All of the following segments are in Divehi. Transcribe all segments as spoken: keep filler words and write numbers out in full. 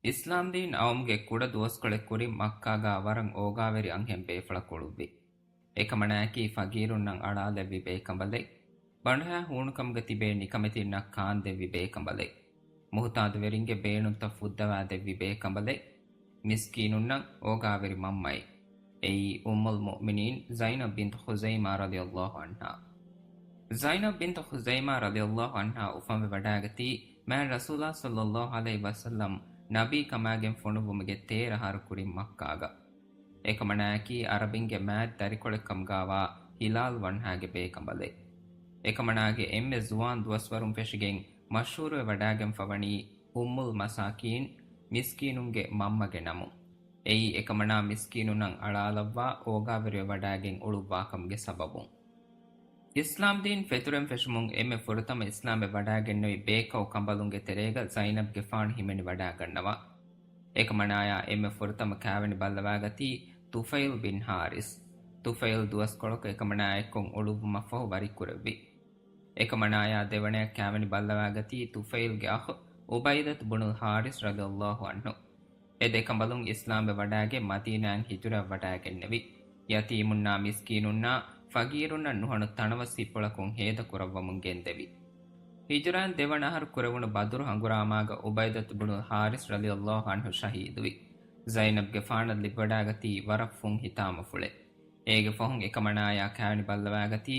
އިސްލާމްދީން އައުމުގެ ކުޑަ ދުވަސްކޮޅެއް ކުރިން މައްކާގާ ވަރަށް އޯގާވެރި އަންހެން ބޭފުޅަކު އުޅުއްވި. އެކަމަނާއަކީ ފަގީރުންނަށް އަޅާލެއްވި ބޭކަނބަލެއް. ބަނޑުހައި ހޫނުކަމުގަ ތިބޭ ނިކަމެތިންނަށް ކާންދެއްވި ބޭކަނބަލެއް. މުހުތާދުވެރިންގެ ބޭނުންތައް ފުއްދަވާދެއްވި ބޭކަނބަލެއް. މިސްކީނުންނަށް އޯގާވެރި މަންމައެއް. އެއީ އުއްމުލް މުއުމިނީން ޒައިނަބް ބިންތު ޚުޒައިމާ ރަޟިޔަﷲ ޢަންހާ. ޒައިނަބް ބިންތު ޚުޒައިމާ ރަޟިޔަﷲ ޢަންހާ އުފަންވެ ވަޑާގަތީ މާތް ރަސޫލާ ޞައްލަﷲ ޢަލައިހި ވަސައްލަމް ނަބީ ކަމާގެން ފޮނުއްވުމުގެ ތޭރަ އަހަރު ކުރިން މައްކާގަ. އެކަމަނާއަކީ ޢަރަބިންގެ މާތް ދަރިކޮޅެއް ކަމުގާވާ ހިލާލް ވަންހާގެ ބޭކަނބަލެއް. އެކަމަނާގެ އެންމެ ޒުވާން ދުވަސްވަރުން ފެށިގެން މަޝްހޫރުވެ ވަޑާގެންފަ ވަނީ އުއްމުލް މަސާކީން، މިސްކީނުންގެ މަންމަގެ ނަމުން. އެއީ އެކަމަނާ މިސްކީނުންނަށް އަޅާލައްވާ އޯގާވެރިވެ ވަޑާގެން އުޅުއްވާކަމުގެ ސަބަބުން. އިސްލާމްދީން ފެތުރެން ފެށުމުން އެންމެ ފުރަތަމަ އިސްލާމްވެ ވަޑާގެންނެވި ބޭކައު ކަނބަލުންގެ ތެރޭގަ ޒައިނަބްގެފާނު ހިމެނި ވަޑާގަންނަވާ. އެކަމަނާޔާ އެންމެ ފުރަތަމަ ކާވެނި ބައްލަވާގަތީ ތުފައިލް ބިން ޙާރިސް. ތުފައިލް ދުވަސްކޮޅަކު އެކަމަނާއާއެއްކޮށް އުޅުއްވުމަށްފަހު ވަރިކުރެއްވި. އެކަމަނާޔާ ދެވަނަޔަށް ކާވެނި ބައްލަވާގަތީ ތުފައިލްގެ އަޚު އުބައިދަތު ބުނުލް ޙާރިސް ރަޟިޔަﷲ ޢަންހު. އެ ދެ ކަނބަލުން އިސްލާމްވެ ވަޑާގެން މަދީނާއަށް ހިޖުރައަށް ވަޑާގެންނެވި. ޔަތީމުންނާ މިސްކީނުންނާ ފަގީރުންނަށް ނުހަނު ތަނަވަސް ހިއްޕުޅަކުން ހޭދަކުރައްވަމުން ގެންދެވި. ހިޖުރާއިން ދެވަނަ އަހަރު ކުރެވުނު ބަދުރު ހަނގުރާމާގަ އުބައިދަތު ބުނުލް ޙާރިސް ރަޟިޔަﷲ ޢަންހު ޝަހީދުވި. ޒައިނަބްގެފާނަށް ލިބިވަޑާގަތީ ވަރަށް ފުން ހިތާމަފުޅެއް. އޭގެ ފަހުން އެކަމަނާޔާ ކާވެނި ބައްލަވާގަތީ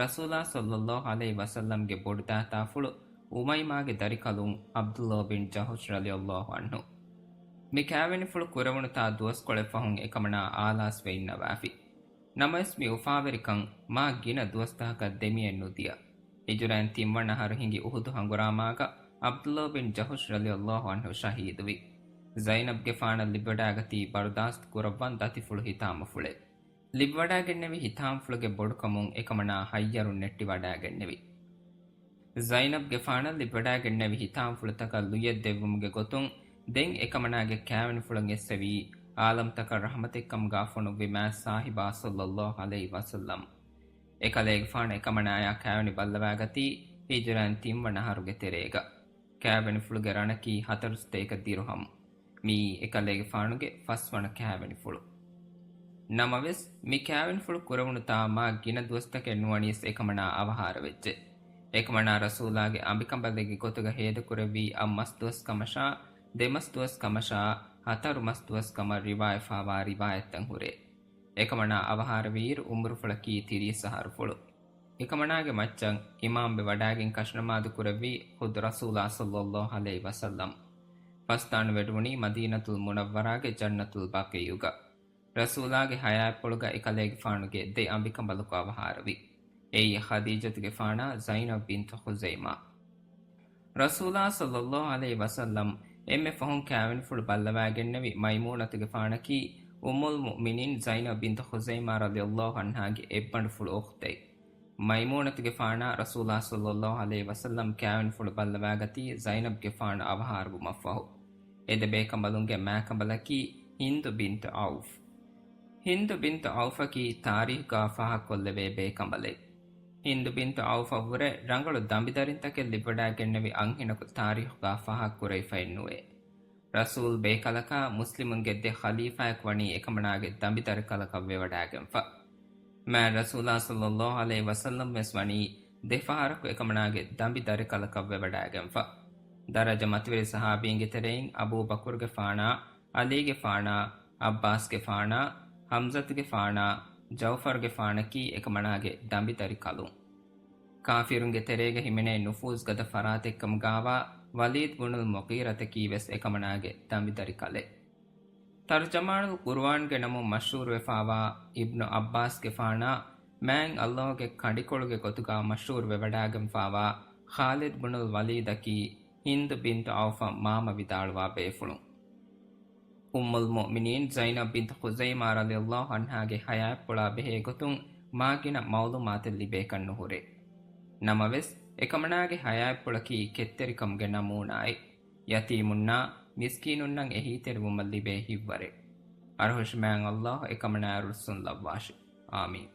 ރަސޫލާ ޞައްލަﷲ ޢަލައިހި ވަސައްލަމްގެ ބޮޑުދާތާފުޅު އުމައިމާގެ ދަރިކަލުން ޢަބްދުﷲ ބިން ޖަހުޝް ރަޟިޔަﷲ ޢަންހު. މި ކާވެނިފުޅު ކުރެވުނު ތާ ދުވަސްކޮޅެއް ފަހުން އެކަމަނާ އާލާސްވެ އިންނަވާފި. ނަމަވެސް މި އުފާވެރިކަން މާ ގިނަ ދުވަސްތަކަކަށް ދެމިއެއް ނުދިޔަ. ހިޖުރައިން ތިންވަނަ އަހަރު ހިނގި އުޙުދު ހަނގުރާމާގަ ޢަބްދުﷲ ބިން ޖަހުޝް ރަޟިޔަﷲ ޢަންހު ޝަހީދުވި. ޒައިނަބްގެފާނަށް ލިބިވަޑާގަތީ ބަރުދާސްތު ކުރައްވަން ދަތިފުޅު ހިތާމަފުޅެއް. ލިބިވަޑާގެންނެވި ހިތާމަފުޅުގެ ބޮޑުކަމުން އެކަމަނާ ހައްޔަރުން ނެއްޓިވަޑާގެންނެވި. ޒައިނަބްގެފާނަށް ލިބިވަޑާގެންނެވި ހިތާމަފުޅުތަކަށް ލުޔެއް ދެއްވުމުގެ ގޮތުން ދެން އެކަމަނާގެ ކާވެނިފުޅުން އެއްސެވީ އާލަމްތަކަށް ރަޙްމަތެއްކަމުގާ ފޮނުއްވި މާތް ސާހިބާ ޞައްލަﷲ ޢަލައިހި ވަސައްލަމް. އެކަލޭގެފާނު އެކަމަނާޔާ ކާވެނި ބައްލަވާގަތީ ހިޖުރައިން ތިންވަނަ އަހަރުގެ ތެރޭގަ. ކާވެނިފުޅުގެ ރަނަކީ ހަތަރުސަތޭކަ ދިރުހަމް. މިއީ އެކަލޭގެފާނުގެ ފަސްވަނަ ކާވެނިފުޅު. ނަމަވެސް، މި ކާވެނިފުޅު ކުރެވުނު ތާ މާ ގިނަ ދުވަސްތަކެއް ނުވަނީސް އެކަމަނާ އަވަހާރަވެއްޖެ. އެކަމަނާ ރަސޫލާގެ އަނބިކަނބަލެއްގެ ގޮތުގަ ހޭދަކުރެއްވީ އަށް މަސް ދުވަސް ކަމަށާ، ދެ މަސް ދުވަސް ކަމަށާ، ހަތަރު މަސް ދުވަސް ކަމަށް ރިވާޔަތްފާވާ ރިވާޔަތްތައް ހުރޭ. އެކަމަނާ އަވަހާރަވިއިރު އުމުރުފުޅަކީ ތިރީސް އަހަރުފުޅު. އެކަމަނާގެ މައްޗަށް އިމާމްވެ ވަޑާގެން ކަށުނަމާދު ކުރެއްވީ ޚުދު ރަސޫލާ ޞައްލަﷲ ޢަލައިހި ވަސައްލަމް. ފަސްދާނު ވެޑުވުނީ މަދީނަތުލް މުނައްވަރާގެ ޖަންނަތުލް ބަޤީޢުގަ. ރަސޫލާގެ ޙަޔާތްޕުޅުގަ އެކަލޭގެފާނުގެ ދެ އަނބިކަނބަލަކު އަވަހާރަވި. އެއީ ޚަދީޖަތުގެފާނާ ޒައިނަބް ބިންތު ޚުޒައިމާ. ރަސޫލާ ޞައްލަﷲ ޢަލައިހި ވަސައްލަމް އެންމެ ފަހުން ކާވެނިފުޅު ބައްލަވާގެންނެވި މައިމޫނަތުގެފާނަކީ އުއްމުލް މުއުމިނީން ޒައިނަބް ބިންތު ޚުޒައިމާ ރަޟިޔަﷲ ޢަންހާގެ އެއްބަނޑުފުޅު އުޚްތެއް. މައިމޫނަތުގެފާނާ ރަސޫލާ ޞައްލަﷲ ޢަލައިހި ވަސައްލަމް ކާވެނިފުޅު ބައްލަވާގަތީ ޒައިނަބްގެފާނު އަވަހާރަވުމަށްފަހު. އެ ދެ ބޭކަނބަލުންގެ މާކަނބަލަކީ ހިންދު ބިންތު ޢައުފް. ހިންދު ބިންތު ޢައުފަކީ ތާރީޚުގާ ފާހަގަކޮށްލެވޭ ބޭކަނބަލެއް. ހިންދު ބިންތު ޢައުފަށްވުރެ ރަނގަޅު ދަނބިދަރިންތަކެއް ލިބިވަޑާގެންނެވި އަންހެނަކު ތާރީޚުގާ ފާހަގަކުރެވިފައެއްނުވޭ. ރަސޫލް ބޭކަލަކާ މުސްލިމުންގެ ދެ ޚަލީފާއަކު ވަނީ އެކަމަނާގެ ދަނބިދަރިކަލަކަށް ވެވަޑާގެންފަ. މާތް ރަސޫލާ ޞައްލަﷲ ޢަލައިހި ވަސައްލަމް ވެސް ވަނީ ދެ ފަހަރަކު އެކަމަނާގެ ދަނބި ދަރިކަލަކަށް ވެވަޑާގެންފަ. ދަރަޖަ މަތިވެރި ޞަޙާބީންގެ ތެރެއިން އަބޫ ބަކުރުގެފާނާ، ޢަލީގެފާނާ، ޢައްބާސްގެފާނާ، ޙަމްޒަތުގެފާނާ، ޖަޢުފަރުގެފާނަކީ އެކަމަނާގެ ދަނބި ދަރިކަލުން. ކާފިރުންގެ ތެރޭގަ ހިމެނޭ ނުފޫޒުގަދަ ފަރާތެއްކަމުގާވާ ވަލީދު ބުނުލް މުޣީރަތަކީ ވެސް އެކަމަނާގެ ދަނބި ދަރިކަލެއް. ތަރުޖަމާނުލް ޤުރުއާންގެ ނަމުން މަޝްހޫރުވެފާވާ އިބްނު ޢައްބާސްގެފާނާ މާތް ﷲގެ ކަނޑިކޮޅުގެ ގޮތުގާ މަޝްހޫރުވެވަޑާގެންފާވާ ޚާލިދު ބުނުލް ވަލީދަކީ ހިންދު ބިންތު ޢައުފަށް މާމަ ވިދާޅުވާ ބޭފުޅުން. އުއްމުލް މުއުމިނީން ޒައިނަބް ބިންތު ޚުޒައިމާ ރަޟިޔަﷲ ޢަންހާގެ ޙަޔާތްޕުޅާ ބެހޭ ގޮތުން މާ ގިނަ މަޢުލޫމާތެއް ލިބޭކަށް ނުހުރޭ. ނަމަވެސް، އެކަމަނާގެ ޙަޔާތްޕުޅަކީ ކެތްތެރިކަމުގެ ނަމޫނާއެއް. ޔަތީމުންނާ މިސްކީނުންނަށް އެހީތެރިވުމަށް ލިބޭ ހިތްވަރެއް. އަރުހުށި މާތް ﷲ އެކަމަނާއަށް ރުއްސުން ލައްވާށި. އާމީން.